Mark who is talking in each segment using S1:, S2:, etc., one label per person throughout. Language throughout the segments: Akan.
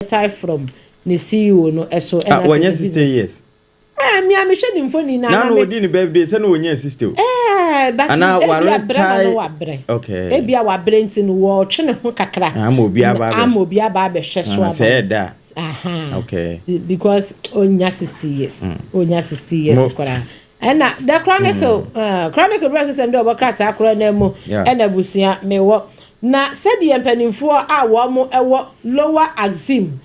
S1: Retire from ne CEO no ɛso.
S2: Ah, wɔnyɛ 60 years.
S1: Ɛɛ, mi a mehwɛ ne mfoni na.
S2: Na na odi ne birthday sɛ na wɔnyɛ 60 o.
S1: Ɛɛ, but
S2: Ana
S1: ebi
S2: ware
S1: abrɛ na no wabrɛ. Ebi a wabrɛ nti no, wɔtwe ne ho kakra.
S2: Ama obi aba abɛhwɛ.
S1: Ama obi aba abɛhwɛ so aba.
S2: Sɛ ɛda.
S1: Aha. Because onya 60 years. Onya 60 years koraa. Ɛna The Chronicle, Chronicle bɛrɛ sɛ ndɛ ɔbɔ krataa koraa na mu. Ɛna abusua mewɔ na sɛdeɛ mpanimfoɔ a wɔn wɔ Lower Axim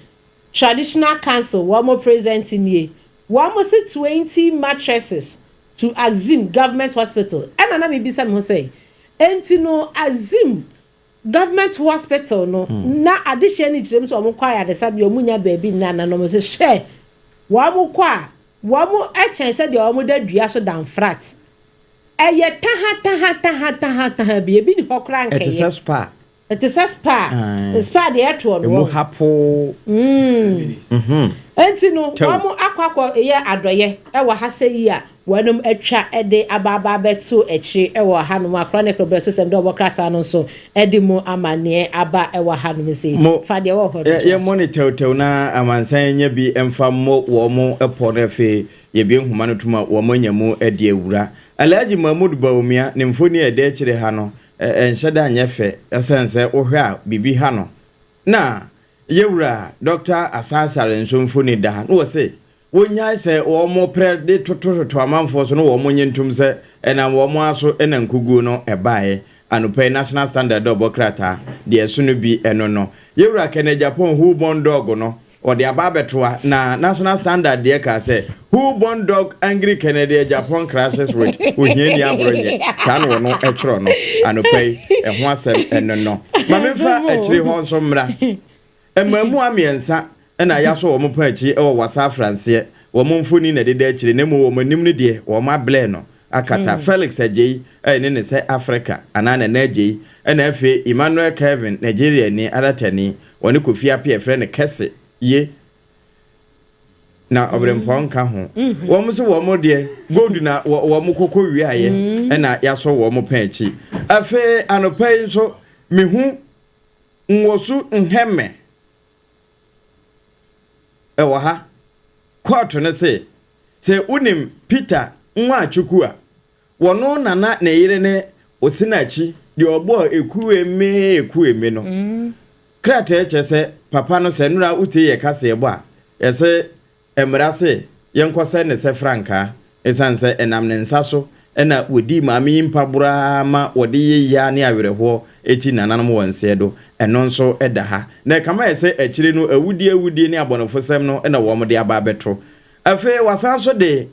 S1: Traditional Council wɔn present nie, wɔn si 20 mattresses to Axim Government Hospital. Ɛna na mi bisa mi ho sɛ, enti no Axim Government Hospital no na adehyɛ no kyerɛ mu sɛ wɔn kɔ ayaresabea, wɔn nya baabi nna na wɔn sɛ hyɛ wɔn kɔ a, wɔn kyɛn sɛdeɛ wɔn da dua so dan frat. Ɛyɛ taha taha taha taha taha bi, ebi ni hɔ koraa nkɛyɛ.
S2: Ɛte sɛ spa.
S1: Ɛte sɛ spa. Spa deɛ ɛtoɔ no.
S2: Emu hapo.
S1: Nti no
S2: Kyɛw.
S1: Wɔn akɔ yɛ adɔyɛ ɛwɔ ha sɛ yi a wɔnom atwa ɛde aba aba abɛto akyire ɛwɔ hanom a Chronicle bɛ so sɛm dɛ ɔbɔ krataa no nso ɛde mu amanneɛ aba ɛwɔ hanom sɛ fa deɛ ɛwɔ hɔ no.
S2: Yɛ
S1: toa so.
S2: Mmɔ ne tɛwtɛw na amansan nya bi mfa mmɔ wɔn mo pɔ no. Afei yɛbie nhoma no tom a, wɔn anya mu de awura Alhaji Mahmud Bawumia ne mfoni a ɛda akyire ha no. Ɛnhyɛ da nyɛ fɛ, ɛsɛn sɛ wohwɛ a biribi ha no. Na yɛwura Dr. Asasare nso mfoni da ha na wɔ se wɔnyae sɛ wɔn mo prɛ de totototo amanfoɔ so no, wɔn mo nye ntom sɛ ɛnam wɔn aso ɛna nkuguo no ɛbaeɛ. Anɔpa yi National Standard dɛ ɔbɔ krataa deɛ ɛso no bi ɛno no, yɛwura Kennedy Agyapong who born dog no, ɔde aba abɛtoa. Na National Standard deɛ kaa sɛ "Who born dog angry Kennedy Agyapong crashes with ohiani aborɔ nyɛ saa na wɔno ɛtwerɛ no anɔpa yi. Ɛho asɛm ɛno no, ma memfa akyire hɔ nso mmra. Mmaamua mmiɛnsa ɛna yɛasɔ wɔn pa akyi ɛwɔ Wasa Afranseɛ. Wɔn mfoni na ɛdeda akyire, na mmom wɔn anim no deɛ, wɔn ablɛ no akata. Felix Agyei ɛyɛ ne sɛ Africa anaa Nana Agyei, ɛna afei Emmanuel Kevin, Nigeria ni adatani, wɔne Kofi Appiah ɛfrɛ no Kɛse ye na ɔbrɛmpɔn nka ho. Wɔn nso wɔn deɛ, gold na wɔn koko wiayɛ ɛna yɛasɔ wɔn pa akyi. Afei anɔpa yi nso mihu Nwosu Nhɛmɛ ɛwɔ ha. Kɔɔto no se sɛ wonim Peter Nwachukwu a wɔno nana ne yere ne Osinakyi deɛ ɔbɔɔ Ekueme Ekueme no. Krataa kyerɛ sɛ papa no sɛ nnora wotie yɛ kaseɛbɔ a yɛsɛ mmara se yɛnkɔsɛ ne sɛ frankaa, ɛsiane sɛ ɛnam ne nsa so ɛna wɔdi maame yi mpaboraa ma wɔde yɛ yia ne awerɛhoɔ ɛti nananom wɔ nseɛ do. Ɛno nso ɛda ha na ɛkama yɛ sɛ akyire no awudie awudie ne abɔnefosɛm no ɛna wɔn de aba abɛto. Afei wasan so de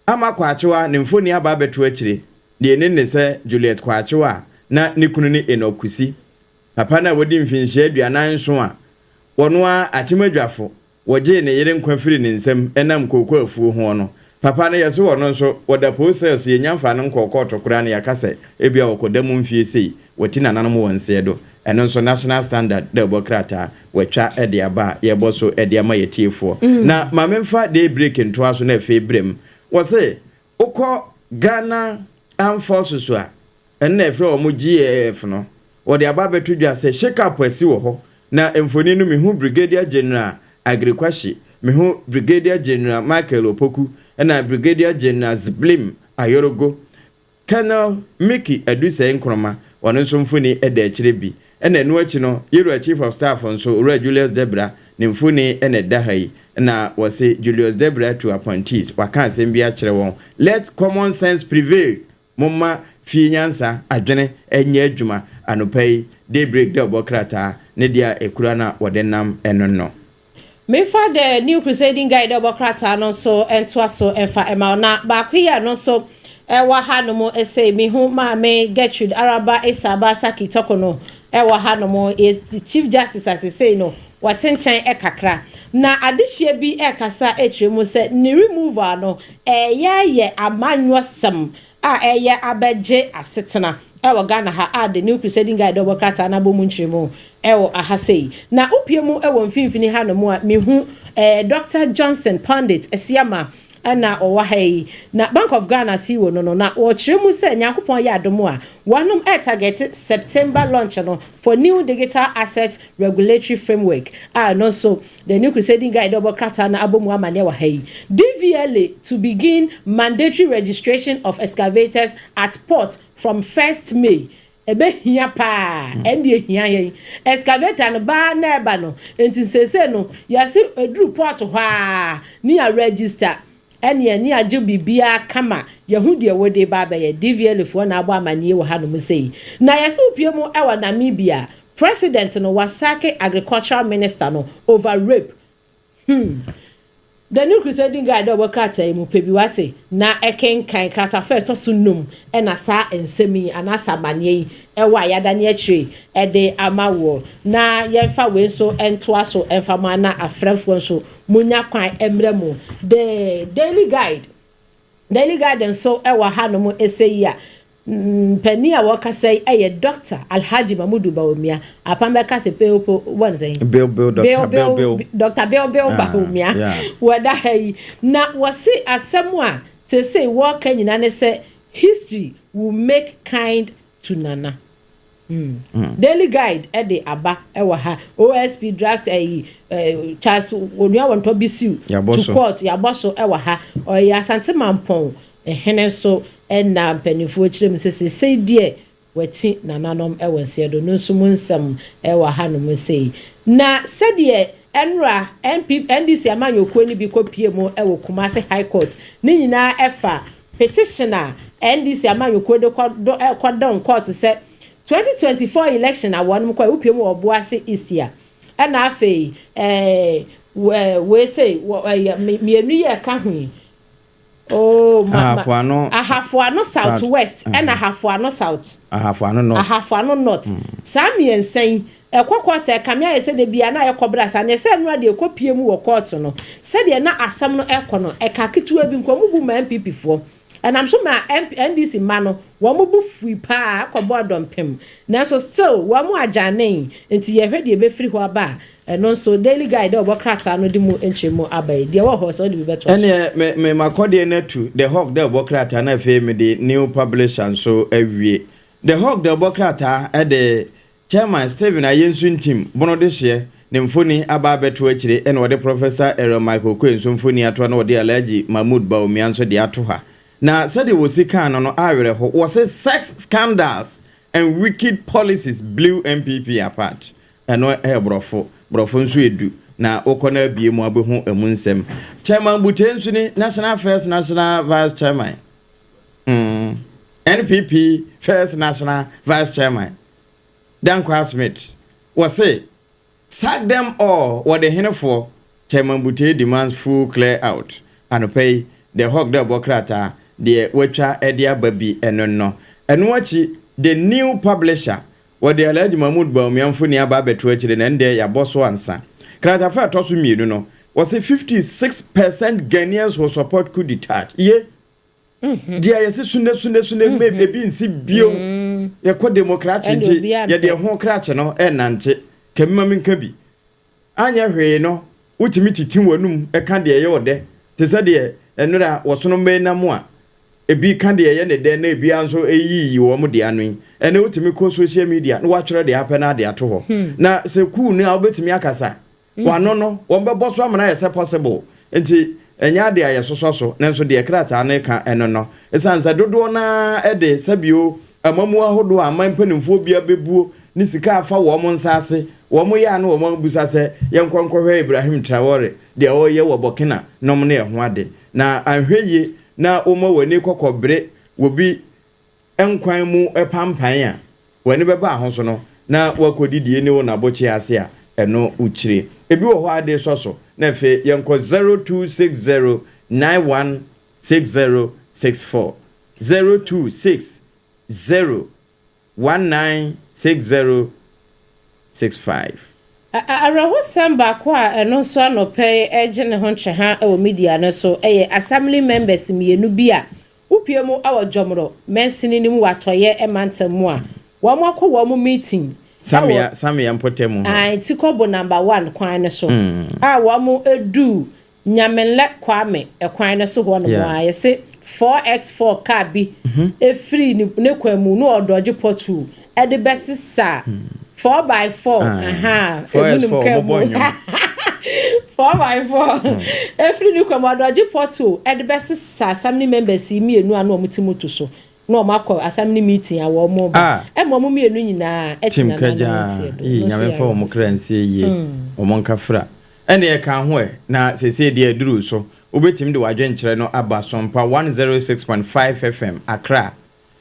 S2: Ama Kwakyewa ne mfoni aba abɛto akyire deɛ ne sɛ Juliet Kwakyewa a na ne kunu ne Enoch Kusi papa no a wɔdi mfinhyia 47 a wɔno a akyem wɔgyee ne yere nkwa firi ne nsam ɛnam kooko afuo ho no. Papa no yɛso wɔ no nso wɔda police cells. Yɛnya mfa no nkɔɔ kɔɔto koraa no, yɛaka sɛ ebia wɔkɔda mu mfie sei wɔti nananom wɔ nseɛ do. Ɛno nso National Standard dɛ ɛbɔ krataa wɔatwa de aba a yɛbɔ so de ama yɛtiefoɔ. Na ma memfa Day Break ntoa so. Na afei berɛ mu wɔ se wokɔ Ghana Armed Forces a ɛno na ɛfrɛ wɔn GAF no, wɔde aba abɛto dwa sɛ shake up asi wɔ hɔ. Na mfoni no mehu Brigadier General Aggrey Quashie, mehu Brigadier General Michael Opoku, ɛna Brigadier General Ziblim Ayorogo. Colonel Mickey Adusei Nkrumah, ɔno nso mfoni ɛda akyire bi. Ɛna ɛno akyi no, yɛwura Chief of Staff nso, Owura Julius Debra, ne mfoni ɛna ɛda ha yi. Na wɔse Julius Debra to appointees, waka asɛm bi akyerɛ wɔn: "Let common sense prevail." Momma fie nyansa adwene ɛnyɛ adwuma. Anɔpa yi Daybreak dɛ ɔbɔ krataa ne deɛ a ɛkura no a wɔde nam ɛno no.
S1: Mefa The New Crusading Guide ɔbɔ krataa no nso ntoa so mfa ɛma wo. Na baako yi a no nso ɛwɔ ha nom ɛsɛ mihu Maame Gertrude Araba Esaba Saki Tɔko no ɛwɔ ha nom, Chief Justice asesei no wɔte nkyɛn ɛkakra na adehyia bi ɛkasa ɛkyerɛ mu sɛ ne removal no ɛyɛ ayɛ amanyɔsɛm a ɛyɛ abɛgye asetena ɛwɔ Ghana ha a The New Crusading Guide ɔbɔ krataa no abɔ mu nkyerɛmu ɛwɔ aha sei. Na wopie mu ɛwɔ mfimfini ha nom a, mehu Dr Johnson Pundit Asiama. Ɛna ɔwɔ ha yi na Bank of Ghana CEO no, na wɔkyerɛ mu sɛ Nyankopɔn yɛ adom a, wɔnom ɛtarget September launch no for new digital asset regulatory framework a ɛno nso The New Crusading Guide ɔbɔ krataa no abɔ mu amanneɛ wɔ ha yi. DVLA to begin mandatory registration of excavators at port from 1st May. Ɛbɛhia paa, ɛnde ehia yɛn excavator no baa na ɛba no. Nti nsese no yɛsi eduru port hɔ a ne yɛ register, ɛne ɛne agye biribiara kama, yɛho deɛ wɔde ba abɛyɛ. DVLA foɔ na abɔ amanneɛ wɔ hanom sɛ na yɛsɛ opie mu ɛwɔ Namibia, president no wasack agricultural minister no over rape. The New Crusading Guide ɔbɔ krataa yi mu pɛ bi wate na ɛkenkan kratafa ɛtɔ so num, ɛna saa nsɛm yi anaasɛ amanneɛ yi ɛwɔ a yɛada akyire ɛde ama wɔ. Na yɛmfa wei nso ntoa so ɛmfa mu ana afrɛfoɔ nso munya kwan mmerɛ mu. The Daily Guide, Daily Guide nso ɛwɔ hanom ɛsɛ yi a mpanin a wɔkasa yi ɛyɛ Dr Alhaji Mahmudu Bawumia. Apam bɛka sɛ peopo wɔn sɛn.
S2: Bill Bill, Dr Bill Bill.
S1: Dr Bill Bill Bawumia wɔda ha yi na wɔsi asɛm a sese wɔka nyinaa ne sɛ history will make kind to Nana. Daily Guide ɛde aba ɛwɔ ha. OSP draft ɛyi Charles Onuawɔntɔ Bisiw to court, yabɔ so ɛwɔ ha. Ɔyɛ Asante Mampɔn ɛhene nso, ɛna mpanimfoɔ kyerɛ mu sɛ sesei deɛ wɔati nananom ɛwɔ nseɛ do no nso mu nsɛm ɛwɔ hanom sei. Na sɛdeɛ ɛnora NP NDC amanyɔkuo no bi kɔpie mu ɛwɔ Kumasi High Court ne nyinaa ɛfa petition a NDC amanyɔkuo de kɔdɔn court sɛ 2024 election a wɔn kɔ ewupie mu wɔ Obuasi East a, ɛna afei wei sei wɔ ɛyɛ mmienu yi ɛka ho yi. Oh, ma,
S2: Ahafoano.
S1: Ahafoano South West ɛna Ahafoano South.
S2: Ahafoano North.
S1: Ahafoano North. Saa mmiɛnsa yi ɛkɔ court, ɛkame ayɛ sɛ de bia na ɛkɔ bra saa na ɛsɛ nnura deɛ ɛkɔ pie mu wɔ court no, sɛdeɛ na asɛm no ɛkɔ no, ɛka ketewa bi nkɔmɔ bu ma NPP foɔ, ɛnam so ma NDC ma no wɔn bu fui paa akɔbɔ dɔmpem, nanso still wɔn mu agyanen. Nti yɛhwɛ deɛ ebɛfiri hɔ aba a, ɛno nso Daily Guide ɔbɔ krataa no de mu nkyɛn aba yi deɛ ɛwɔ hɔ sɛ ɔde bi bɛto.
S2: Ɛneɛ me me makɔdeɛ no atu The Hawk dɛ ɔbɔ krataa na afei mede New Publisher nso awie. The Hawk dɛ ɔbɔ krataa ɛde Chairman Stephen Ayensu Ntim bono de hyeɛ ne mfoni aba abɛto akyire, ɛna wɔde Professor Aaron Michael Oquaye nso mfoni ato, na wɔde Alhaji Mahmood Bawumia nso de ato ha. Na sɛdeɛ wɔsi kan no awerɛ hɔ, wɔse sex scandals and wicked policies blew NPP apart. Ɛno ɛyɛ borɔfo, borɔfo nso edu na wokɔ no abie mu abɛhu ɛmu nsɛm. Chairman Bute nso ne national first national vice chairman, NPP first national vice chairman Dankwa Smith, wɔse sack them all. Wɔde henefoɔ Chairman Bute demands full clear out. Anɔpa yi The Hawk dɛ ɔbɔ krataa deɛ watwa de aba bi ɛno no. Ɛno akyi The New Publisher wɔde Alhaji Mahmood Bawumia mfoni aba abɛto akyire na ɛndeɛ yɛabɔ so ansa. Kratafa ɛtɔ so mmienu no, wɔsɛ 56% Ghanaians will support coup d'etat. Ye deɛ yɛsɛ sune sune sune mm ebi nsi bio yɛkɔ democracy nti yɛde ɛho krakye no ɛnante kɛmima mi nka bi anyɛ hwee no, wotumi titi w'anum ɛka deɛ ɛyɛ ɔdɛ te sɛ deɛ ɛnora wɔsono mmɛn nam a ebi ka deɛ ɛyɛ ne dɛ na ebi nso eyiyi wɔn deɛ ano yi. Ɛnna wotumi kɔ social media na watwerɛ deɛ apɛ na ade ato hɔ na sɛ kuu no a wobɛtumi akasa wano no wɔn bɛbɔ so amana yɛ sɛ possible. Nti ɛnyɛ ade a yɛsosɔ so, nanso deɛ krataa no ka ɛno no, ɛsiane sɛ dodoɔ naa ɛde sɛbio amamu ahodoɔ a aman mpanimfoɔ bi abɛbuo ne sika afa wɔn nsa ase, wɔn yɛ ano wɔn abusa sɛ yɛnkɔ nkɔhwɛ Ibrahim Traore deɛ ɔreyɛ wɔ Burkina nom ne ɛho ade na ahwɛ yie na wɔn wɔn ani kɔkɔ bere wɔ nkwan mu pampan a wɔn ani bɛba aho so no na wɔakɔdidie ne wɔn abɔkye ase a ɛno wokyire ebi wɔ hɔ ade sɔ so. Na afei yɛnkɔ 0260916064, 0260196065.
S1: Awerɛhosɛm baako a ɛno nso anɔpɛ gye ne ho nkyɛha wɔ media no so yɛ assembly members mmienu bi a wopie mu wɔ Jomoro mansini no mu wɔ Atɔeɛ mantam mu a wɔn akɔ wɔn meeting.
S2: Samia, Samia mpɔtam
S1: hɔ. Tikɔbo Number 1 kwan no so a wɔn edu. Nyamenlɛ Kwame ɛkwan no so hɔ nom a yɛse 4x4 car bi efiri ne kwan mu na ɔdɔgye pɔtu ɛde bɛsesa 4x4 aha
S2: ebi nim kaa mu
S1: 4x4 efiri ne kwan mu ɔdɔgye pɔtu ɛde bɛsesa assembly members yi mmienu a na wɔn ti moto so na wɔn akɔ assembly meeting a wɔn ba ɛma wɔn mmienu nyinaa
S2: ɛte nana no nsie do. Nyame fa wɔn kra nsie yie, wɔn nkafra. Ɛne ɛka ho ɛ na seesei deɛ aduru so, wobɛtumi de w'adwenkyerɛ no aba Sompa 106.5 FM Accra.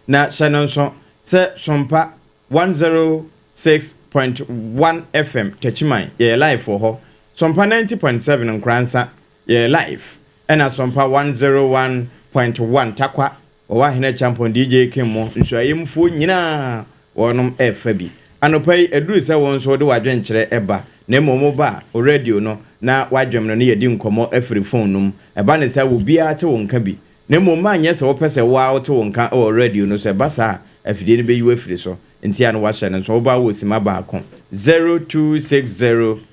S2: Na hyɛ no nso sɛ Sompa 106.1 FM Techiman, yɛyɛ live wɔ hɔ. Sompa 90.7 Nkoransa, yɛyɛ live. Ɛna Sompa 101.1 Takwa, wɔwɔ Ahene Champon DJ Kim mo nsuayɛmfoɔ nyinaa wɔnom ɛfa bi. Anɔpa yi aduru sɛ wɔn nso wode w'adwenkyerɛ ɛba, na mmom ba o radio no na wadwem no ne yɛdi nkɔmmɔ afiri phone no mu. Ɛba ne sɛ obiara te wo nka bi, na mmom ma nyɛ sɛ wopɛ sɛ woa wote wo nka wɔ radio no so. Ɛba saa afidie no bɛyi wo afiri so, nti a no wahyɛ no nso woba wɔ sima baako 0260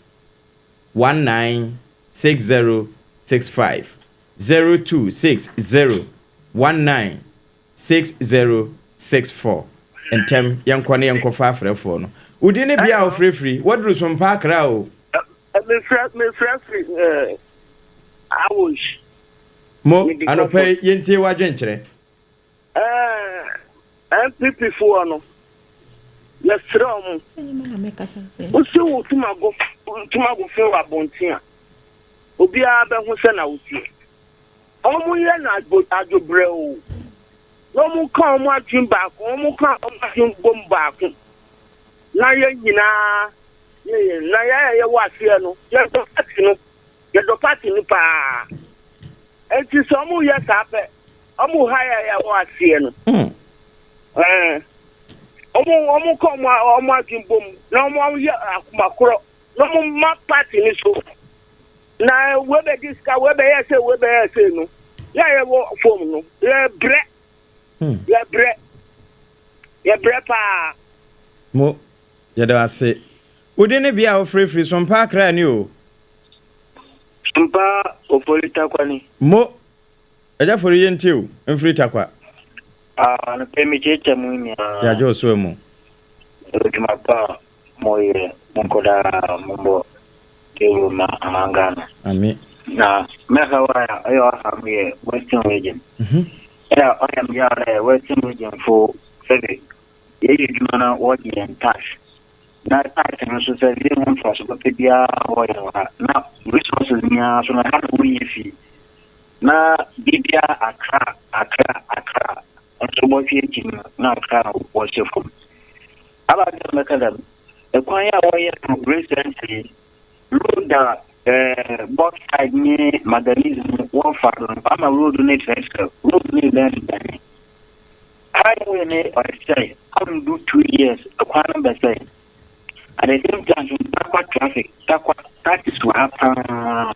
S2: 196065, 0260 196064. Ntɛm yɛnkɔ ne yɛnkɔfa afrɛfoɔ no. Wodi ne bia a wofirifiri waduru so mpa akra o.
S3: Mefrɛ firi Awosh.
S2: Mo anɔpa yi yɛntie w'adwenkyerɛ.
S3: NPP foɔ no, yɛsrɛ ɔmo, wosi wo ntomago fi wɔ abɔnten a obiara bɛho sɛ na wotie. Ɔmo yɛ no adwobrɛ o, na ɔmo ka ɔmo adwen baako, ɔmo ka ɔmo adwen bom baako, na yɛn nyinaa na yɛn yɛwɔ aseɛ no, yɛdɔ party no, yɛdɔ party no paa. Enti sɛ ɔmo yɛ saa pɛ, ɔmo ha yɛ yɛwɔ aseɛ no, ɔmo ka ɔmo adwen bom na ɔmo yɛ akoma korɔ na ɔmo ma party no so. Na webɛdi sika, webɛyɛ sɛ webɛyɛ sɛ no, yɛ yɛwɔ fam no, yɛbrɛ, yɛbrɛ, yɛbrɛ paa.
S2: Mo yɛda ase. Wodi ne bia a wofirifiri so mpa akra ni o.
S4: Mpa Ofori Takwa ni.
S2: Mo agya fori yɛntie o, mfiri Takwa.
S4: Ah, no pɛ mi kyerɛkyerɛ mu nyinaa.
S2: Yɛagye wo so mu.
S4: Adwuma pa a moyɛ, monkɔdaa mombɔ dawuro ma aman Ghana.
S2: Ami.
S4: Na mɛha wa a ɔyɛ ɔha mu yɛ Western Region. Ɛna ɔyɛ me yaw dɛ Western Region fo sɛbe yɛyɛ adwuma na wɔgye yɛn tax. Na tax no nso sɛ yɛn ho mfaso papa biara wɔyɛ wɔ ha. Na resources nyinaa so no ha na wɔnyɛ fii. Na biribia Accra, Accra, Accra. Nso wɔhwɛ akyi no na Accra na wɔhyɛ fam. Aba sɛ mɛka dɛm, ɛkwan a wɔyɛ no recently, road a bauxite ne manganese no wɔfa do no, ama road no kyerɛkyerɛ road no bɛn bɛn highway ne ɔsɛe andu 2 years ɛkwan no bɛsɛe. At the same time so Takwa traffic, Takwa taxis wɔ ha paa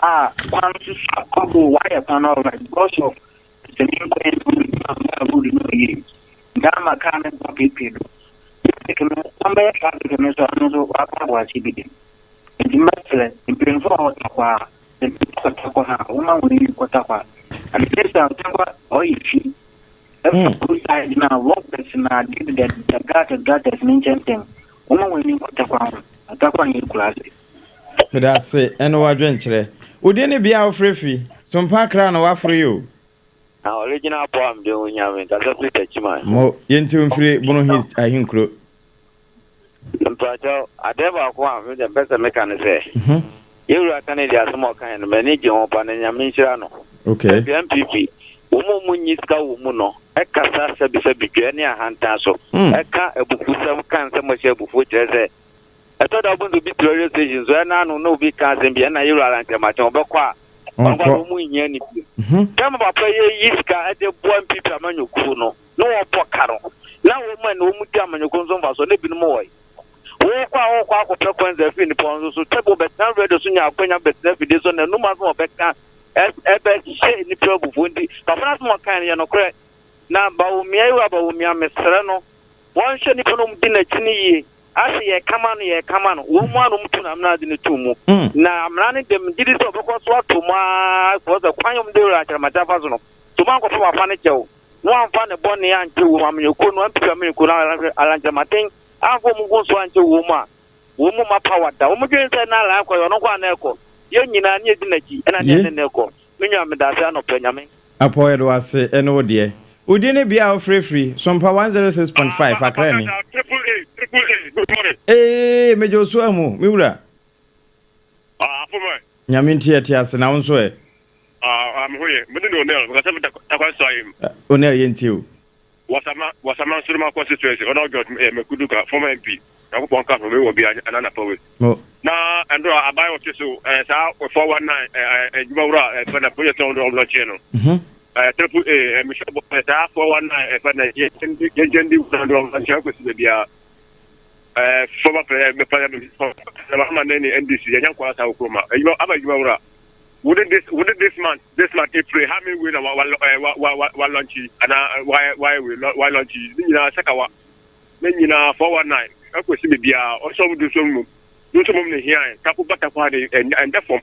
S4: a kwan no so akɔbo wayɛ kwan no alright because of sɛmi nkɔyɛ no road no yie nti ama kaa no ba peepee do traffic no wɔn bɛyɛ traffic no so ɔno nso wakɔ aboakye bi de. Nti mɛsrɛ mpanyinfoɔ a wɔwɔ Takwa a mpanyinfoɔ Takwa ha wɔn a wɔn ani kɔ Takwa. At the same time Takwa ɔyɛ fi ɛfa roadside na robbers na ade deda gutters gutters ne nkyɛnkyɛn. Wɔn a wɔn ani kɔ Takwa ho na Takwa nyɛ kura ase.
S2: Meda ase ɛne w'adwenkyerɛ. Wodi ne bia a wofirifiri so mpa akra na waforo yi o.
S5: Na original poem de ho nyame kasa firi Takyiman.
S2: Mo yɛnti mfiri Bono East ahenkuro.
S5: Mpakyɛw, adeɛ baako a mede mpɛ sɛ meka ne sɛ yɛwura ka ne deɛ asɛm a ɔkae no, m'ani gye ho pa na Nyame nhyira no. Sɛbi NPP wɔn a wɔn nyi sika wɔ mu no ɛkasa sɛbisɛbi dwɛ ne ahantan so, ɛka abufusɛm, ka nsɛm a ɛhyɛ abufuo, kyerɛ sɛ ɛtɔ da wobɛhu sɛ obi te radio station so ɛna ano na obi ka asɛm bi ɛna yɛwura alankyɛmakyɛn ɔbɛkɔ a ɔnkɔ a wɔn nhia ne bio. Sɛ papa yɛyi sika ɛde boa NPP amanyɔkuo no na wɔbɔ ka no na wɔn a na wɔn di amanyɔkuo nso mfa so na ebinom wɔ yi wɔkɔ a wɔkɔ akɔpɛ kwan afiri nipa nso so sɛbi wɔbɛtena radio so nya akwanya bɛtena afidie so na enum asɛm ɔbɛka ɛbɛhyɛ nipa abufuo. Nti papa no asɛm ɔkan no yɛ nokorɛ na Bawumia yi wɔ Bawumia, mesrɛ no wɔnhwɛ nipa no di n'akyi no yie. Ase yɛka ma no yɛka ma no, wɔn mu ara na wɔtu no amena de no too mu. Na amena no deɛ megye di sɛ wɔbɛkɔ so ato mu ara kɔɔ sɛ kwan a wɔde Wura Kyerematen afa so no, sɛ wɔankɔfa wɔafa no kyɛw na wɔamfa ne bɔne ankyɛ wɔn amanyɔkuo no, NPP amanyɔkuo no, Alan Kyerematen amfa wɔn mfomsoɔ ankyɛ wɔn a, wɔn mu mma power da. Wɔn dwene sɛ na Alan kɔ yɛ ɔno nko a na ɛkɔ. Yɛn nyinaa ne yɛdi n'akyi ɛna ne yɛne no kɔ. Me nua medase anɔpa Nyame.
S2: Apɔw yɛde wo ase ɛne wo deɛ. Wo din ne bea a wo frɛ firi, Sompa 106.5, Accra ni.
S6: Triple A, triple A, good morning.
S2: Eeii megye wo so amu, me wura.
S6: Ah, afoma.
S2: Nyame nti yɛte ase, na wo nso ɛ?
S6: Ah, me ho yɛ. Me din de Onel, mekasa fi Tarkwa Nsuaem.
S2: Onel, yɛntie o.
S6: Wasama Wasama Nsoroma constituency ɔna ɔjɔ eh, Mekuduka former MP Nyankopɔn nka ho me wɔ bia ana na pawe. Na ɛndɔ aban ɔte so eh, saa 419 eh, eh, adwuma wura eh, fɛ na project ɔno ɔno kyerɛ no. Mhm. Eh, triple A eh, mehyɛ bɔ eh, saa 419 eh, fɛ na yɛnkyɛn di wura ɔno ɔno kyerɛ kɔsi baabi a eh, former president president Mahama ne ne NDC yɛnyɛ nkɔla saa wɔ kurom a adwuma aba adwuma wura Within this within this month this month April how many wei na wa wa eh, wa wa wa wa launch yi anaa wa wa wei wa launch yi ne nyinaa sakawa ne nyinaa 419 ɛkɔsi baabiara ɔsɛ ɔmo dunso mu dunso mu ne hia yɛ tako ba tako ha de ɛndɛ fam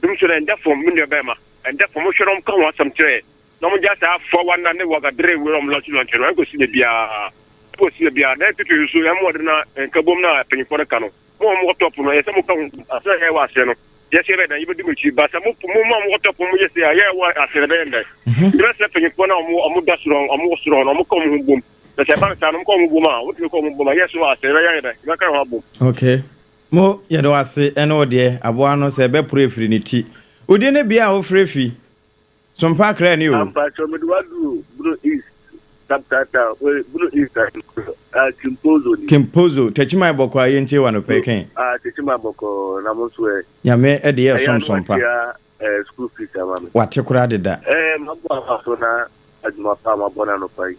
S6: dunso na ɛndɛ fam me nua bɛrima ɛndɛ fam wohwɛ na ɔmo ka ho asɛm kyerɛ na ɔmo gya saa 419 ne wagadere wei na ɔmo launch launch no ɛkɔsi baabiara ɛkɔsi baabiara na ɛpipi nso ɛmo ɔde na nkabom na mpanyinfoɔ no ka no Mo a mowɔ top no, ɛyɛ sɛ moka ho bi. Asɛ a yɛwɔ aseɛ no, yɛ sɛ yɛbɛyɛ dɛn? Yɛbɛdi mo akyi. Ba sɛ mo mo a mowɔ top no moyɛ sei a, yɛ a yɛwɔ aseɛ no yɛbɛyɛ dɛn? Nti mɛsrɛ mpanyinfoɔ no a wɔn wɔn da soro wɔn wɔ soro hɔ no, wɔn ka wɔn ho bom. Na sɛ ɛba no saa no, wɔn ka wɔn ho bom a, wɔtumi ka wɔn ho bom a, yɛ so wɔ aseɛ yɛbɛyɛ dɛn? Yɛbɛka yɛn ho abom.
S2: Okay. Mo, yɛda wo ase ɛne wo deɛ, aboa no sɛ ɛbɛpore afiri ne ti. Wo din ne bea a wofrɛ fi? Sompa Accra ni o.
S3: Mpatsɔ mede w'aduru Bono East capital town wei Bono East ahenkuro ah Kimpozo ni.
S2: Kimpozo, Techiman bɔkɔɔ a yɛntie w'anɔpa yi kɛn.
S3: Ah Techiman bɔkɔɔ na mo nso ɛ.
S2: Nyame de yɛ som
S3: som pa. Ɛyɛ a na watua eh, school fees ama me.
S2: Wate koraa deda.
S3: Eh mabɔ aba so na adwuma pa a mabɔ no anɔpa yi.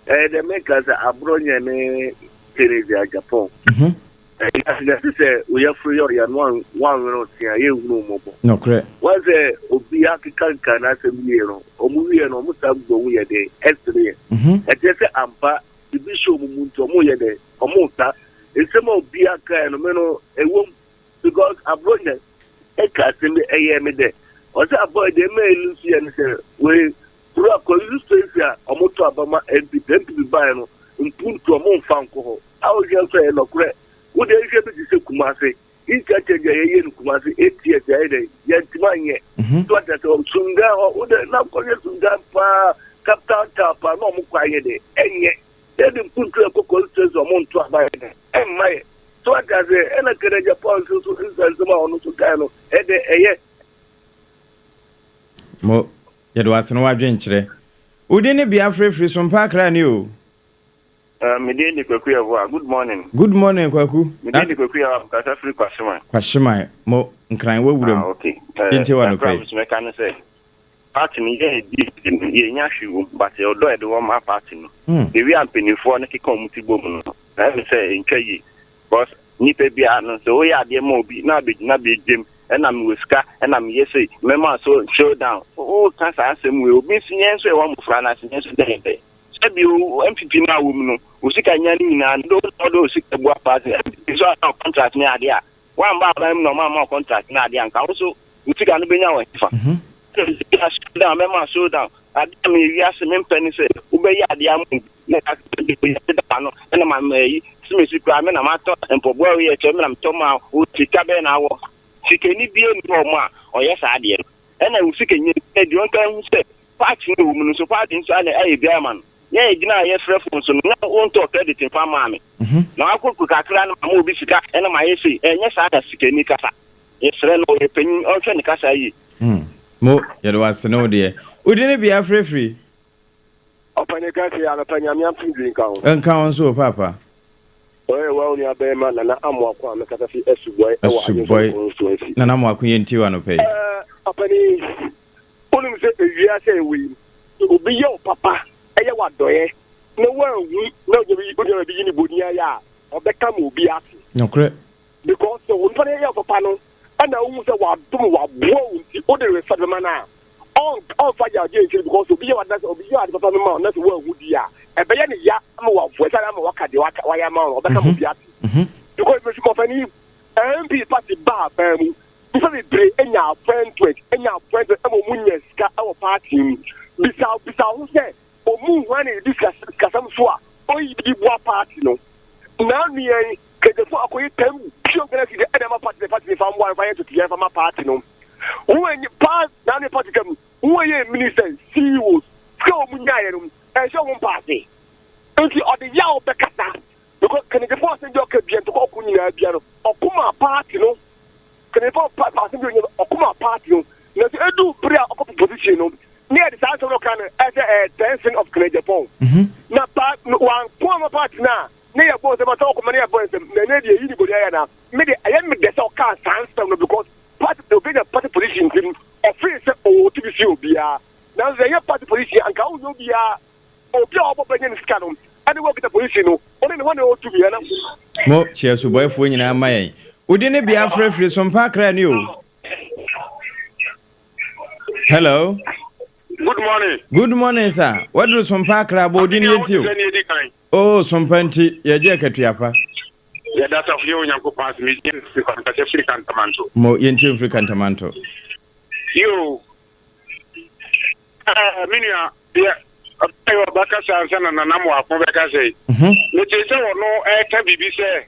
S3: Eh deɛ meka sɛ aborɔ nyɛ ne Kennedy a Japan. Mm-hmm. Ɛyɛ sɛ wo yafunu yɛ ɔya na woanwene wo se a, yɛnhunu wo mmɔbɔ.
S2: Nokorɛ.
S3: Woahu sɛ obi akeka n'asɛm yie no, wɔn wie no, wɔn san gu wɔn yɛ dɛn? Ɛsere yɛ. Ɛkyerɛ sɛ ampa, biribi hyɛ wɔn mu nti wɔn yɛ dɛn? Wɔn reka. Nsɛm a obi akaeɛ no, me no, ɛwom because Abronya ɛka asɛm bi ɛyɛɛ me dɛ. Ɔsɛ abɔ deɛ ɛma ɛlu nso yɛ ne sɛ wei kuro a constituency a wɔto aba ma NPP, NPP baeɛ no, mpuntu wɔn mfa nkɔ hɔ. A wohwɛ nso ɛyɛ nɔkorɛ. Wo deɛ nhwɛ bi te sɛ Kumase. Interchange a yɛyɛ no Kumase ATS yɛayɛ dɛ yɛntumi anyɛ. Mhm. So ate sɛ Sundan hɔ wo deɛ na kɔhwɛ Sundan paa capital town paa na ɔmo kɔ ayɛ dɛ ɛnyɛ. Yɛde mpuntu ɛkɔ constituency ɔmo nto aba yɛ dɛ ɛmma yɛ. So ate ase ɛna Kenneth Agyapong nso so nsɛnsɛm a ɔno nso kae no ɛdɛ ɛyɛ.
S2: Mo, yɛde wo ase ne w'adwenkyerɛ. Wo din ne bea frɛfiri so mpa akra ni o.
S7: Uh, me din de Kwaku Yeboah. Good morning.
S2: Good morning, Kwaku.
S7: Me din de Kwaku Yeboah, mekasa firi Kwahyeman.
S2: Kwahyeman, mo nkran wɔ wuram.
S7: Ah, okay.
S2: Yɛntie wa nɔpɛ yi.
S7: Kakra meka ne sɛ, party no yɛ di no yɛnya hwee wom, but ɔdɔ yɛde wɔ ma party no. The way a mpanimfoɔ no keka wɔn ti bɔ mu no, na ɛmi sɛ ntwa yie. Because nipa biara no, sɛ woyɛ adeɛ ma obi na abɛgyina bɛgyam, ɛna mewɔ sika, ɛna meyɛ sei, mɛma so showdown. Woka saa asɛm wei, obi nso yɛn nso yɛwɔ mmɔfra no ase, yɛn nso dɛn dɛn. Sɛbi o, NPP no a wɔm no, wo sika nya no nyinaa no, dɛ wode wo sika bua party no, NPP nso ama wo contract ne adeɛ a, woamba aban mu na ɔmo amma wo contract ne adeɛ a, nka wo nso wo sika no bɛnya wɔ hefa? Ɛna slow down, mɛma slow down. Adeɛ a meyɛ wiase mempɛ ne sɛ wobɛyɛ adeɛ ama obi na yɛaka sɛ deɛ ɔyɛ deda ano ɛna ma ma ayi, simesi koraa me na matɔ mpɔboa wei ɛkyɛ me na metɔ maa wo, sika bɛn na awɔ? Sikani biara nni hɔ a ɔyɛ saa adeɛ no. Ɛna wo sika nya bi na deɛ ɔnka hu sɛ party no ɛwɔ mu no nso party nso ana ayɛ biara ma no na yɛ gyina a yɛfrɛ phone so no na wontɔɔ credit mfa maa me na wakɔkɔ kakra no ma obi sika ɛna ma yɛ sei ɛnyɛ saa na sikani kasa yɛsrɛ no ɔyɛ panyin ɔnhwɛ ne kasa yie.
S2: Mo, yɛde wo ase ne wo deɛ. Wo din ne bea frɛfiri.
S8: Ɔpɛni kɛse anɔpa Nyame asomdwee nka wo.
S2: Nka wo nso o paapa.
S8: Ɔyɛ wa onua bɛɛma Nana Amoako a mekasa fi Asubɔe ɛwɔ
S2: Asubɔe
S8: Adwensɔn constituency.
S2: Nana Amoako yɛntie wo anɔpa yi.
S8: Ɛɛ ɔpɛni wonim sɛ ewiase a yɛwɔ yi sɛ obi yɛ wo papa ɛyɛ wo adɔeɛ na woanhu na ogyina baabi yi ne boni ayɛ a ɔbɛka ma obi ate.
S2: Nokorɛ.
S8: Because sɛ onipa no yɛ wo papa no ɛna wohu sɛ wadom wo waboa wo nti wode respect bɛma no a. Ɔn ɔnfa yawdeɛ nkyerɛ because obi yɛ wade na sɛ obi yɛ ade papa no ma wo na sɛ woanhu di a, ɛbɛyɛ ne ya ama waboa ɛsane ama waka deɛ waka wayɛ ama wo no ɔbɛka ma obi ate. Because mesi mɔfani MP party ba aban mu nipa bebree anya appointment anya appointment ɛma ɔmo nya sika ɛwɔ party mu. Bisa bisa ho sɛ ɔmu hwan na yɛdi sikasɛm so a ɔyi bi de boa party no. Naa nua yi Kegyefo akɔyi 10 billion Ghana cedi ɛde ama party no party no fa mmoa mfa yɛ ntotoyɛ mfa ma party no. Wo enyi paa na ne party kam wo yɛ minister CEOs sika wɔn nyaayɛ no ɛnhyɛ wɔn mpaase. Nti ɔde yaw bɛkasa because Kennedy-fo asɛm bi ɔka bia ntɔkwa ɔko nyinaa bia no ɔko ma party no. Kennedy-fo asɛm bi ɔnya ɔko ma party no. Na so edu bere a ɔkɔ position no ne yɛde saa nsɛm no ɔka no ɛsɛ ɛyɛ dancing of Kennedy-Japan. Na pa wanko ama party no a ne yɛ bɔ nsɛm asɛ ɔkɔma ne yɛ bɔ nsɛm na ɛnɛ deɛ yi ne bɔne ayɛ na me de ɛyɛ me dɛ sɛ ɔkaa saa nsɛm no because party obi nya party position nti no ɔfee sɛ ɔwɔ tumi si obiara nanso sɛ ɛnyɛ party position anka wonyɛ obiara obi a ɔbɔ bɛnyɛ ne sika no ɛne wɔkita position no ɔne ne hɔ na ɛwɔ tumi ɛna.
S2: Mo kyerɛ subɔefoɔ nyinaa ma yɛn. Wodi ne bea frɛfiri so mpa akra ni o. Hello.
S6: Good morning.
S2: Good morning sir. Waduru so mpa akra bɔ odin yɛn ti o. Oh sompa nti yɛgye akatua pa.
S6: Yɛda asafo yɛ Onyankopɔn ase me din firi kwankasa firi Kantamanto.
S2: Mo yɛntie mfiri Kantamanto.
S6: Yoo eh, me nua yɛ ɔbɛyɛ ɔbɛkasa ansa na Nana Moako bɛkasa yi. Mhm. Mete sɛ ɔno ɛka biribi sɛ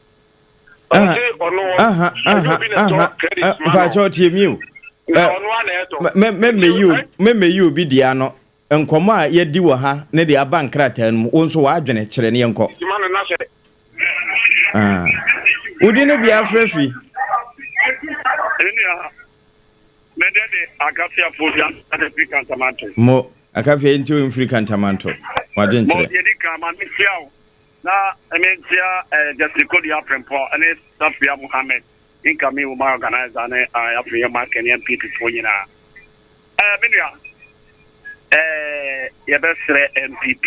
S6: ɔse ɔno ɛnyɛ obi na ɛtɔ credit ma no.
S2: Mpakyɛ ɔtie mi o.
S6: Na ɔno a na ɛtɔ.
S2: Mɛmɛyi obi deɛ ano. Nkɔmmɔ a yɛadi wɔ ha ne deɛ aba nkrataa no mu, wo nso w'adwene kyerɛ ne yɛnkɔ. Ah. Wo din ne bea frɛ fi? Mo, Akafia nti wo mfiri Kantamanto. W'adwene kyerɛ.
S6: Mo, yɛdi kan ma menkyia wo na menkyia eh, Justin Kodua Prempɔ ne Safia Mohammed, incoming woman organizer ne eh, afei yɛ Mark ne MPP foɔ nyinaa. Eh, me nua, eh, yɛbɛsrɛ NPP.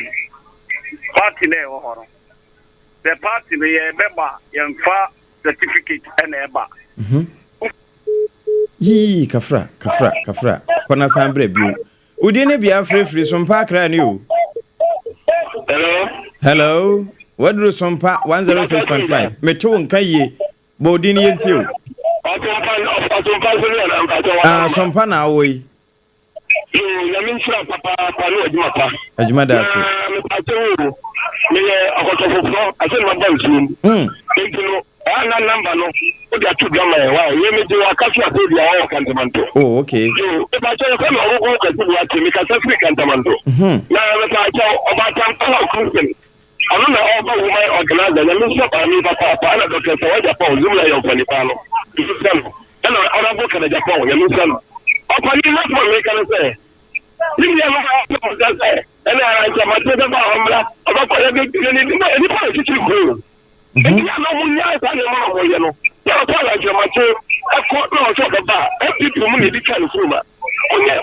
S6: Party na ɛwɔ hɔ no. Sɛ party no yɛbɛba yɛmfa certificate ɛna ɛba.
S2: Mhm. Yii, kafra, kafra, kafra. Kɔ na san brɛ bio. Wodin ne bea frɛfiri Sompa Accra ni o.
S6: Hello.
S2: Hello. Waduru Sompa 106.5. Meto wo nka yie. Bɔ wo din yɛntie o.
S6: Ɔsompa ɔsompa nso ne ɛna mpakyɛ wa.
S2: Ah, Sompa na awɔ yi.
S6: Yoo, nyame nhyira papaapa ne w'adwuma pa.
S2: Adwuma da ase.
S6: Na mepakyɛ wo o, meyɛ ɔkɔtɔ foforɔ asɛ na maba nsuo mu. Enti no, ɛa na namba no wode ato dwa ma yɛn wa. Yɛ megye wɔ akase afei deɛ wɔwɔ Kantamanto.
S2: Oh, okay.
S6: Yoo, mepakyɛ yɛfrɛ me Ɔgogo Kwasi Boakye, mekasa firi Kantamanto. Na mepakyɛ ɔbaatan pa wɔ Christian. Ɔno na ɔba woman organizer nyame nhyira maame yi papaapa ɛna Doctor Sawa Japan zoom lion ɔpani paa no nyame nhyira no ɛna honourable Kenneth Japan nyame nhyira no ɔpani last one meka ne sɛ ne nua no a ɔsɛ ɔsɛ sɛ ɛna nkyɛ mate bɛba a ɔmmra ɔbɛkɔ yɛ de ne ne nipa na kyikyiri kuro Enti a na ɔmo nyae saa nneɛma na ɔmo yɛ no, na ɔsɛ alagyerɛmakye ɛkɔ na ɔsɛ ɔbɛba a, NPP mu na yɛde twa ne funuma. Ɔnyɛ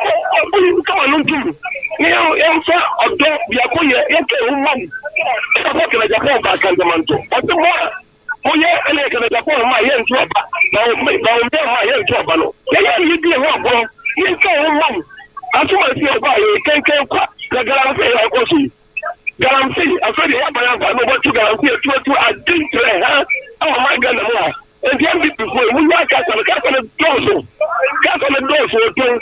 S6: ɔbɔ yi nka wano ntom na yɛmfa ɔdɔ biako yɛ yɛka ɛho mmom. Papa Kenneth Agyapong baa Kantamanto, ɔse mo a moyɛ ɛna yɛ Kenneth Agyapong mma a yɛnto aba, Bawumia mma a yɛnto aba no, yɛyɛ ne yɛdi yɛn ho agorɔ, yɛnka ɛho mmom. Asomasi a ɔbaa yɛ kɛnkɛn kwa na galamsey a ɛkɔ so yi. Galamsey, afei deɛ yaba yaba na wɔbɛto galamsey atuatu adi ntrɛ ha ɛwɔ man Ghana mu ha. Nti NPP foɔ yi, munya kasa no, kasa no dɔɔso, kasa no dɔɔso otɔn.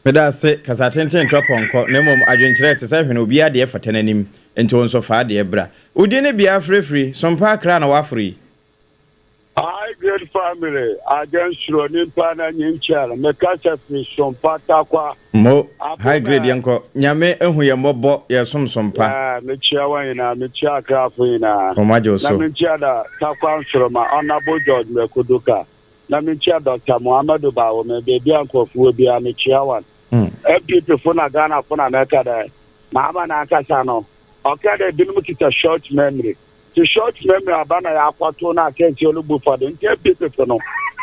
S2: Meda ase, kasa tenten ntɔ pɔnkɔ, na mmom adwenkyerɛ te sɛ hwene, obiara deɛ fata n'anim, nti wo nso fa adeɛ bra. Wo din ne bea frɛfiri, Sompa Accra na woaforo yi.
S9: Hi great family adwensuro nimpa na nyinkyɛr me kasa firi sompa takwa.
S2: Mo, high grade yɛnkɔ. Nyame ahu yɛn mmɔbɔ yɛsom sompa.
S9: Yeah, mekyia wɔn nyinaa, mekyia Akrafo nyinaa.
S2: Wɔn agye wo so.
S9: Na menkyia da Takwa Nsoroma, Honourable George Mekuduka. Na menkyia Doctor Muhammadu Bawumia, baabi a nkurɔfo wɔ biara mekyia wɔn. NPP fo na Ghana fo na mɛka dɛ, Mahama n'ankasa no, ɔka dɛ binom kita short memory. Nti short memory aba na yɛakɔto no asɛnti olubu fa do. Nti NPP fo no,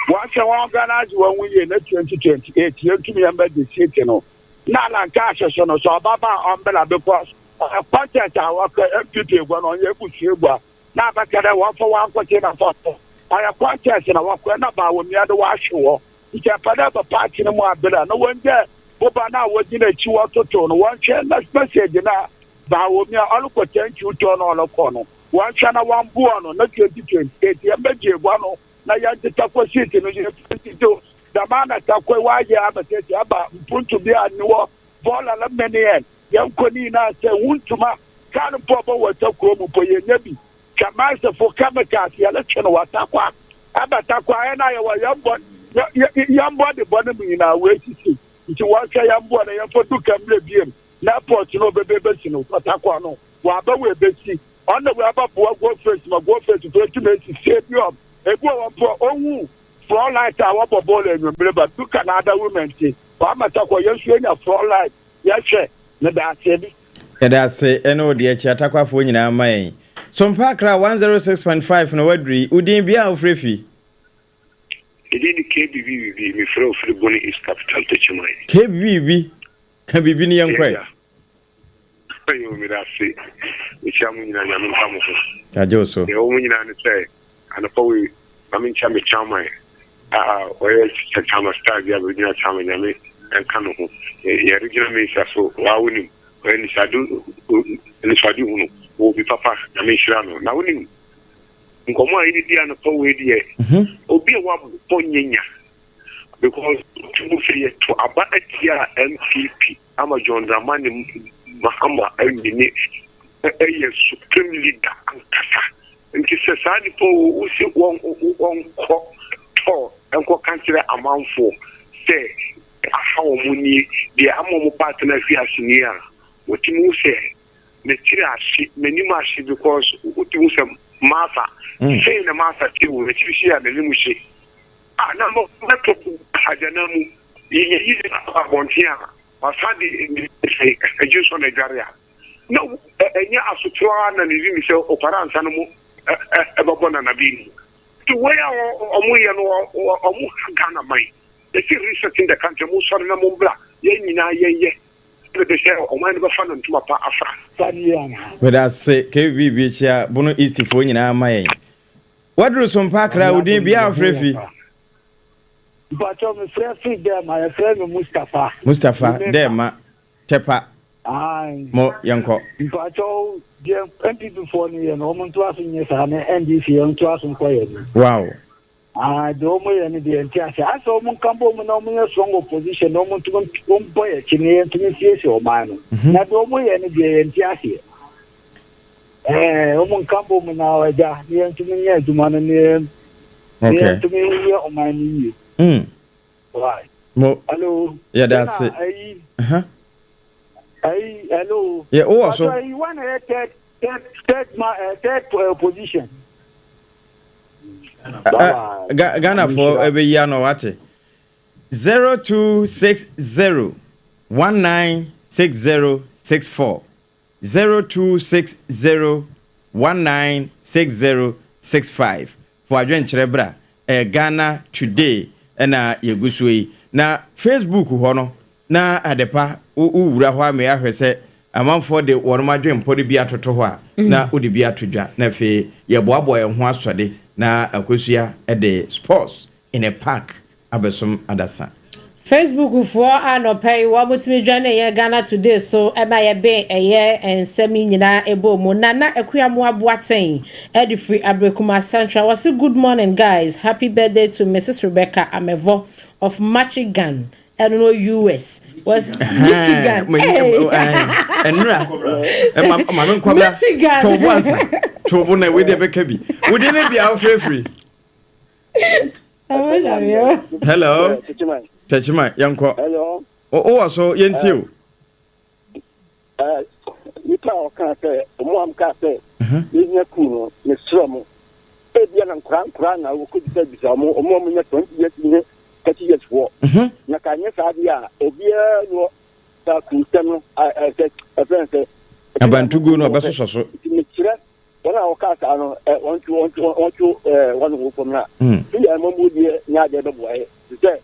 S9: wɔnhwɛ wɔn organise wɔn ho yie na 2028 yɛntum yɛmbɛgye seat no. Na Alan Cash so no, sɛ ɔba ba a ɔmbra because ɔyɛ contest a wɔkɔ NPP egua no ɔnnyɛ ebusua egua na abɛka dɛ wɔmfa wɔn ankotsee na fa so. Ɔyɛ contest na wɔkɔ na Bawumia do wɔahwe hɔ. Nti ɛpɛ dɛ ɛba party no mu aber a na wɔngyaa. Boba no a wogyina ekyir wɔtotow no, wɔnhwɛ na message no a Bawumia ɔrokɔ thank you tour no ɔrokɔ no, wɔnhwɛ na wɔmboa no na 2028 yɛmbɛgye egua no na yɛntsetse kɔ seat no yɛntwentwentsew dɛm ara na Tarkoi ɔayɛ ama sesei aba mpontu bi a nnyi hɔ bɔɔla la mmɛn hɛn yɛnkɔ ne nyinaa sɛ huntuma kaar mpo a ɔbɔwɔ Tarkoi mu mpo yennya bi. Kamansefo chemicals yɛrotwe no wɔ Tarkwa aba Tarkwa hɛn a yɛwɔ hɛn bɔ yɛn bɔ de bɔ no mu nyinaa woesisi ntsi wɔnhwɛ yɛn mboa na yɛmfa duka mbrɛ biem na airport no ɔbɛbɛ ebesi no wɔ Tarkwa no wɔaba woebesi ɔno na woaba boa Gold Face ma Gold Face fo etum esi stadium ebi wɔ hɔ mpo a ohu floor light a wɔbɔ bɔɔl ewimbir ba duka na ada women ntsi wɔama Tarkwa yɛn so yenya floor light yɛhwɛ meda ase bi.
S2: Yɛda ase ɛne wo deɛ kyia Takwafoɔ nyinaa ma yɛn. Sompa Accra 106.5 na waduri. Wo din bia a wofrɛ fi?
S6: Me din de KBBBB, mefrɛ wo firi Bone East Capital, Techiman.
S2: KBBB, ka biribi ne yɛnkɔ ɛ.
S6: Yo, meda ase. Mekyia mo nyinaa, Nyame nka mo ho.
S2: Yɛagye wo so.
S6: Deɛ ɛwɔ mu nyinaa ne sɛ, anɔpa wei, ma menkyia me chairman a ɔyɛ Chairman star bi a bɛgyina chairman, Nyame nka ne ho. Yɛ regional minister so, waa wonim, ɔyɛ anisoade hunu, ɔwɔ bi papa, Nyame nhyira no. Na wonim, nkɔmmɔ a yɛredi anɔpa wei deɛ, obi a wabɔ nyɛ nya, because wotu sɛ yɛto aba atia NPP ama John Dramani Mahama awini ɛyɛ supreme leader ankasa. Nti sɛ saa nipa wo wosi wɔn wɔnkɔ tɔ nkɔka nkyerɛ amanfoɔ sɛ aha wɔn nie, deɛ ama wɔn party no ahwi ase nie a, wotumi hu sɛ n'akyiri ahye, n'anim ahye because wotumi hu sɛ Martha, sei na Martha te o, n'akyiri hye a n'anim hye. A na mɛtɔ agyana mu, yɛyɛ yie aba abɔnten a, wasan de agye nsɔ na adware a, na ɛnyɛ asotorɔ ara na ne nim sɛ ɔkwara ansa no mu ɛbɛbɔ nanabi mu. Nti wei a ɔmo yɛ no, ɔmo ha Ghana man. Yɛsi resetting the country, mo sɔre na mo mbra, yɛn nyinaa yɛnyɛ. Ɛna bɛ sɛ ɔman no bɛfa no ntoma pa afa.
S2: Meda ase KBB kyia Bono East foɔ nyinaa ma yɛn. Waduru Sompa Accra, wo din bia a wofrɛ fi?
S9: Mpakyɛw mefrɛ firi Dɛɛma, yɛfrɛ me Mustapha.
S2: Mustapha, Dɛɛma, Tɛpa, mo yɛnkɔ.
S9: Mpakyɛw deɛ NPP foɔ no yɛ no wɔn ntoa so nyɛ saa na NDC yɛn ntoa so nkɔ yɛn anim.
S2: Wow.
S9: Ah, deɛ wɔn yɛ no deɛ nti ase asɛ wɔn nka bɔ mu na wɔn yɛ strong opposition na wɔn ntumi wɔn bɔ yɛ akyi na yɛn ntumi siesie ɔman no. Na deɛ wɔn yɛ no deɛ yɛn ti aseɛ. Ɛɛ wɔn nka bɔ mu na ɛgya na yɛn ntumi nyɛ adwuma no na yɛn na yɛn ntumi yɛ ɔman no yie. Right.
S2: Mo.
S9: Hello.
S2: Yɛda ase.
S9: Ayi. Ayi hello.
S2: Yɛ wowɔ so.
S9: Ayi wɔn na yɛ third third third ma third position.
S2: Ghanafoɔ ɛbɛyi ano wate. 0260 196064 0260 196065 fo adwenkyerɛ bra. Ɛyɛ Ghana Today ɛna yɛgu so yi na Facebook hɔ no na adepa wowura hɔ ama yɛahwɛ sɛ amanfoɔ de wɔn adwempɔ de bi atoto hɔ a na wode bi ato dwa na afei yɛboaboa yɛn ho asɔde na Akosua de sports in a park abɛsom adasa.
S1: Facebook foɔ anɔpa yi wɔn tumi dwane yɛ Ghana Today so ɛma yɛbɛn ɛyɛ nsɛm yi nyinaa ɛbɔ mu. Nana Akuamoa Boateng ɛde firi Ablekuma Central, wɔsi good morning guys, happy birthday to Mrs Rebecca Amevo of Michigan, ɛno no US was Michigan.
S2: Ɛnura maame nkwabra.
S1: Michigan.
S2: Tɔbo ansa tɔbo na wei deɛ bɛka bi wodi ne bia wofrɛfiri. Hello, Tɛkyima, yɛnkɔ. Wowɔ so, yɛntie o.
S8: Nipa a ɔka sɛ ɔmo am ka sɛ yɛnya kuu no, mesrɛ mo, ebia na nkora nkora na wɔkɔbisa bisa ɔmo ɔmo a ɔmo nya 20 years ne 30 years foɔ na ka nyɛ saa deɛ a obiara wɔ saa kuusɛm no sɛ ɛfrɛ sɛ
S2: abantuguo no ɔbɛsosɔ so.
S8: Nti mekyerɛ wɔn a wɔka saa no, wɔntwe wɔntwe wɔntwe wɔn ho fam na fi yɛn mɔmɔ deɛ nyɛ adeɛ bɛboa yɛ te sɛ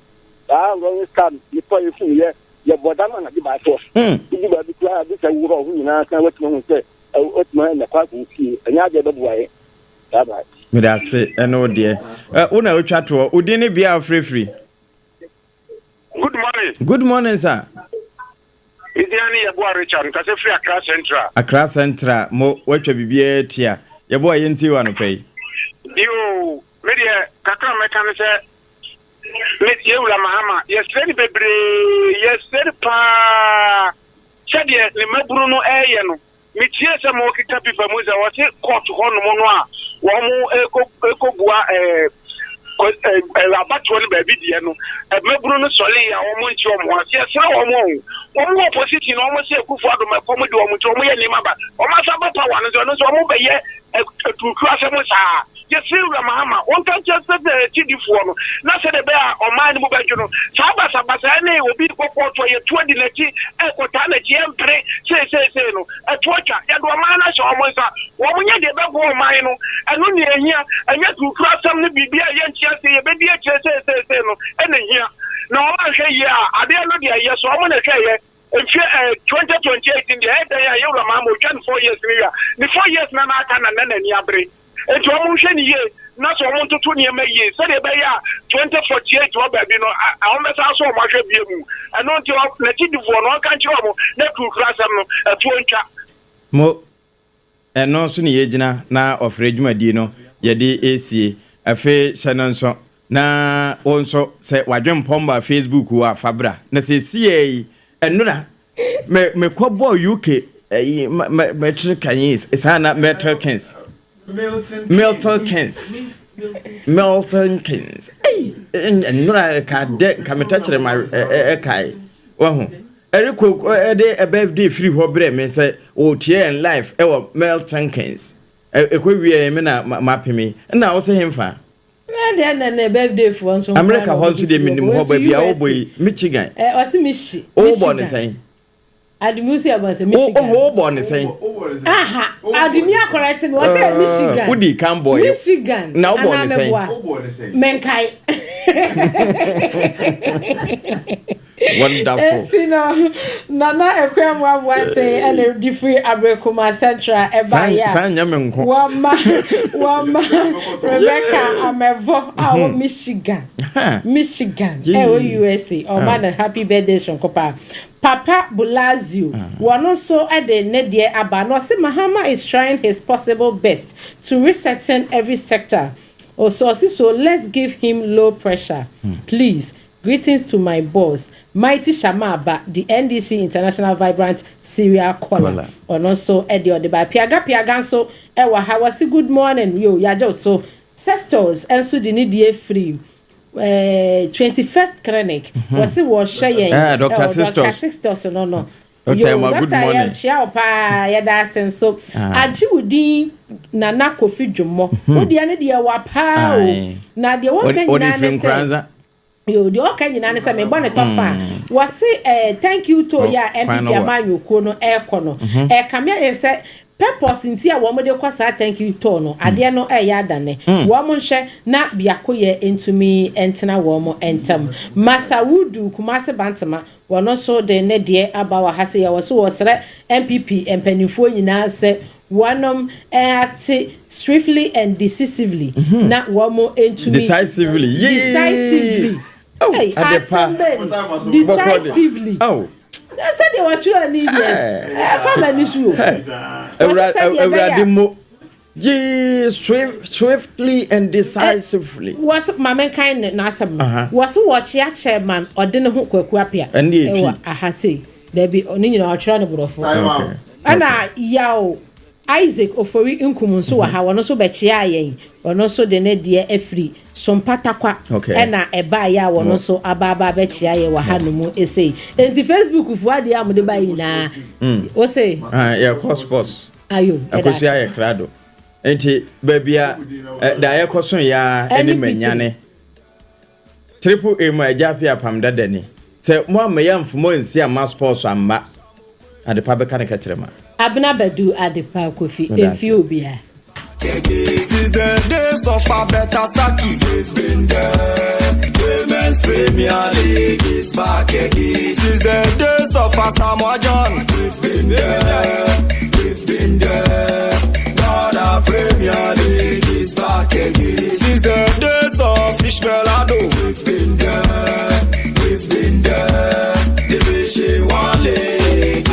S8: saa running scam nipa yɛ fun yɛ yɛbɔ dam anadwo by force wodu baabi koraa bi sɛ worɔ ho nyinaa san watumi ahu sɛ watumi anya kwan akɔ wo fie. Ɛnyɛ adeɛ bɛboa yɛ. Bye bye.
S2: Mede ase ɛne wo deɛ. Wo na wotwa toɔ, wo din ne bea a wofrɛfiri?
S6: Good morning.
S2: Good morning, sir.
S10: Yɛn ne Yeboah Richard, mekasa firi Accra Central.
S2: Accra Central, mo watwa biribiara atia. Yeboah, yɛntie wo anɔpa yi.
S10: Yoo, me deɛ kakra a mɛka ne sɛ, me Yɛwura Mahama, yɛsrɛ no bebree, yɛsrɛ no paa sɛdeɛ ne mmabunu no ɛreyɛ no. Metiee sɛ morekeka pipa mu sɛ wɔse court hɔ nom no a wɔn rekɔ rekɔbua ɛɛ ɛɛ abatoɔ no baabi deɛ no mmabunu no sɔre a wɔn nte wɔn ho ase. Yɛsrɛ wɔn o, wɔn wɔ opposition na wɔn se Akufo Addo ma ɛkɔm de wɔn nti wɔn yɛ nneɛma ba wɔn asa ba power no nso ɛno nso wɔn bɛyɛ aturutu asɛm saa. Yɛsrɛ Wura Mahama ɔnka nkyerɛ sɛsɛ akyidifoɔ no na sɛdeɛ ɛbɛyɛ a ɔman no mu bɛdwo no. Saa basabasayɛ ne obi rekɔ kɔɔto a yɛtu adi n'akyi rekɔtaa n'akyi, yɛmpere seeseesei no, ɛto atwa. Yɛde ɔman no ahyɛ wɔn nsa. Wɔnyɛ deɛ ɛbɛboa ɔman no. Ɛno na ɛhia. Ɛnyɛ turutuo asɛm ne biribi a yɛnte aseɛ yɛbɛdi akyire seeseesei no na ɛhia. Na wɔanhwɛ yie a, adeɛ no deɛ yɛsɔ wɔn na ɛhwɛeɛ. Mfeɛ eh, 2028 no deɛ ɛyɛ dɛn a yɛwura Mahama ɔtwa ne 4 years no wie a, ne 4 years no na aka na na n'ani abere. Enti wɔn nhwɛ no yie na sɛ wɔn ntoto nneɛma yie sɛdeɛ ɛbɛyɛ a 2048 hɔ baabi no a wɔn bɛsan so wɔn ahwɛ bie mu. Ɛno nti n'akyidifoɔ no ɔnka nkyerɛ wɔn na kurukuru asɛm no ɛtoɔ ntwa.
S2: Mo, ɛno so ne yɛgyina na ɔfrɛ dwumadie no yɛde resie. Afei hyɛ no nso na wo nso sɛ w'adwempɔn ba Facebook hɔ a fa bra. Na seesei yi ɛnora me mekɔ bɔɔ UK ɛyi mɛtre kanyi saa na Metal Kings Milton Keynes Milton Keynes ɛyi ɛnora ɛka dɛ nka meta kyerɛ ma ɛkae wahu ɛrekɔ ɛde birthday firi hɔ brɛ me sɛ ɔretie yɛn live ɛwɔ Milton Keynes ɛkɔ wie me na mapeme ɛna wo sɛ hemfa.
S1: Deɛ na ne birthday foɔ nso.
S2: America hɔ nso deɛ menim hɔ baabi a wobɔ yi, Michigan.
S1: Ɛ ɔsi Michi.
S2: Wobɔ ne sɛn?
S1: Adimi si ɛbɔ sɛ Michigan.
S2: Wobɔ ne sɛn?
S1: Aha, Adimi akɔrɛ ti mi wɔsɛ Michigan.
S2: Wodi kan bɔ
S1: yɛ. Michigan.
S2: Na wobɔ ne sɛn?
S1: Menkae.
S2: Wonderful.
S1: Enti no, Nana Akua Aboaten ɛna di firi Aberekuma Central ɛbaeɛ a.
S2: Saa nyɛ me nko.
S1: Wɔma wɔma Rebecca Amɛvɔ a ɔwɔ Michigan. Michigan ɛwɔ USA. Ɔma no happy birthday sonko paa. Papa Bulazio, wɔn nso de ne deɛ aba. Na ɔse Mahama is trying his possible best to resetting every sector. Ɔsɛ ɔse so let's give him low pressure. Please. Greetings to my boss, Mighty Shamaba, the NDC International Vibrant Serial Caller. Ɔno nso de ɔde ba. Piaga Piaga nso ɛwɔ ha. Wɔsi good morning yo yagye so. Sestos nso de ne deɛ firi 21st Clinic. Wɔsi wɔhyɛ yɛn.
S2: Dr. Sestos.
S1: Dr. Sestos no.
S2: Dr.
S1: Yo,
S2: Emma, good
S1: Dr.
S2: morning.
S1: Yɛnkyia wo paa, yɛda ase nso. Agye wo din Nana Kofi Dwommɔ. Wo deɛ ne deɛ wa paa o. Na deɛ wɔka nyinaa ne sɛ yo, deɛ ɔka nyinaa ne sɛ mebɔ ne tɔfa a wɔse thank you to yɛ a NPP amanyɔkuo no ɛrekɔ no ɛkame ayɛ sɛ purpose nti a wɔn de kɔ saa thank you tour no, adeɛ no ɛyɛ adane. Wɔn nhwɛ na biako yɛ ntumi ntena wɔn ntam. Masawudu Kumase Bantama, wɔn nso de ne deɛ aba wɔ ha sɛ yɛwɔ so wɔsrɛ NPP mpanimfoɔ nyinaa sɛ wɔnom act swiftly and decisively na wɔn ntumi
S2: Decisively. Yee.
S1: Decisively.
S2: Oh,
S1: Hey,
S2: adepa.
S1: asɛm bɛn decisively?
S2: Oh.
S1: Na sɛdeɛ wɔtwerɛ ni deɛ ɛfa ma ni so o.
S2: Awurade
S1: sɛdeɛ ɛbɛyɛ a-
S2: Awurade mo. Yee, swiftly and decisively.
S1: Wɔsi maame nkan ne n'asɛm no. Wɔsi wɔkyea chairman ɔde ne ho Kwaku Apia
S2: Ɛne yɛ twi.
S1: ɛwɔ aha sei dabi ne nyinaa ɔtwerɛ ne borɔfo. Ɛna Yaw Isaac Ofori Nkum nso wɔ ha, wɔn nso bɛkyea yɛn, wɔn nso de ne deɛ afiri Sompatakwa ɛna ɛbaayɛ a wɔn nso aba abɛkyea yɛn wɔ ha no mu esei. Nti Facebook foɔ adeɛ a wɔde ba yi nyinaa wɔsɛ.
S2: Ah, yɛkɔ sports.
S1: Ayo, ɛda
S2: Akosi
S1: ase.
S2: Ayɛ krado. Nti baabi a da yɛkɔ so ya ɛne
S1: Ɛne
S2: manyane. Triple A mu a agya ape apam dada ni. Sɛ mo amma yɛ amfomɔ nsi amma sports amma. Adepa bɛka ne kɛkyerɛ ma.
S1: Abena Badu Adepa Kofi
S2: Meda ase.
S1: emfi obia.
S11: Since the days of Abeta Saki, we've been there. Women's Premier League is back again. Since the days of Asamoah Gyan, we've been there. We've been there. Ghana Premier League is back again. Since the days of Ishmael Addo, we've been there. We've been there. Division 1 League.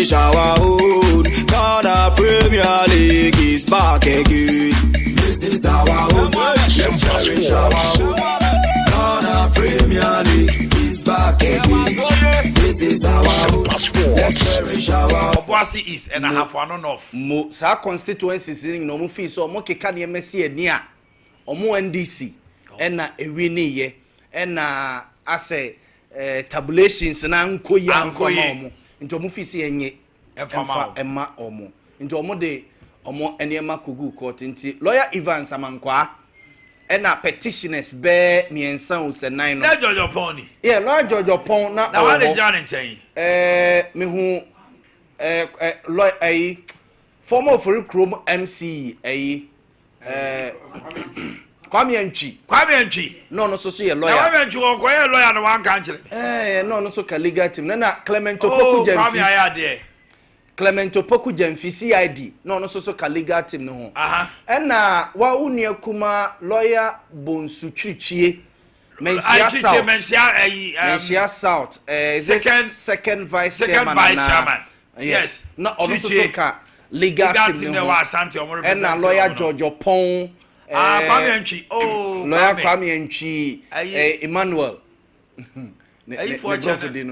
S11: cherish our own. Ghana Premier League is back again. This is our own. Let's cherish our own. Ghana Premier League is back again. This is our own. Let's cherish our own.
S12: Obuasi East ɛna Ahafo Ano North.
S13: Mo saa constituencies no nyinaa ɔmo fii sɛ ɔmo keka nneɛma si ani a ɔmo NDC ɛna ewi ne yɛ ɛna asɛ tabulations na nkɔ yie
S12: Ankɔ
S13: amfa ma
S12: yie.
S13: ɔmo, nti ɔmo fii sɛ ɛnyɛ
S12: Ɛmfa ma
S13: ɛmfa ɛma ɔmo, nti ɔmo de ɔmo nneɛma kogu court. Nti Lawyer Evans Amankwaa ɛna petitioners bɛɛ mmiɛnsa o sɛ nan no.
S12: Na George Opon ni.
S13: Yeah, Lawyer George Opon na
S12: Na
S13: ɔwɔ
S12: wa de
S13: hɔ.
S12: gyina ne nkyɛn.
S13: Mehu lawyer ɛyi, former Ofori Kurom MCE, ɛyi Kwame Antwi.
S12: Kwame Antwi.
S13: Na ɔno nso so yɛ
S12: Na
S13: lawyer.
S12: Kwame Antwi wɔ kɔyɛ lawyer na wanka nkyerɛ.
S13: Na ɔno nso ka legal team na Clement Opoku
S12: Oh, Kwame
S13: Gyamfi.
S12: ayɛ adeɛ.
S13: Clement Opoku Gyamfi CID, na ɔno nso so ka legal team no ho. Ɛna wa wo nua kuma Lawyer Bonsu Twitwie, Manhyia
S12: Twitwie,
S13: South.
S12: Manhyia, ɛyi,
S13: Manhyia South, is it second vice
S12: second
S13: chairman
S12: vice
S13: anaa?
S12: chairman.
S13: Yes.
S12: Yes.
S13: Na ɔno nso so
S12: Twitwie.
S13: ka legal
S12: Legal
S13: team
S12: team
S13: ne
S12: na
S13: ho.
S12: ɛwɔ Asante, ɔmo
S13: Ɛna
S12: represent
S13: Lawyer
S12: ɔmo no.
S13: George Opon.
S12: Ah, Kwame Antwi. Oh,
S13: Lawyer
S12: Kwame.
S13: Kwame Antwi.
S12: Ayi.
S13: Emmanuel.
S12: Ayifoɔ
S13: Ne
S12: kyɛ
S13: brɔfo din no.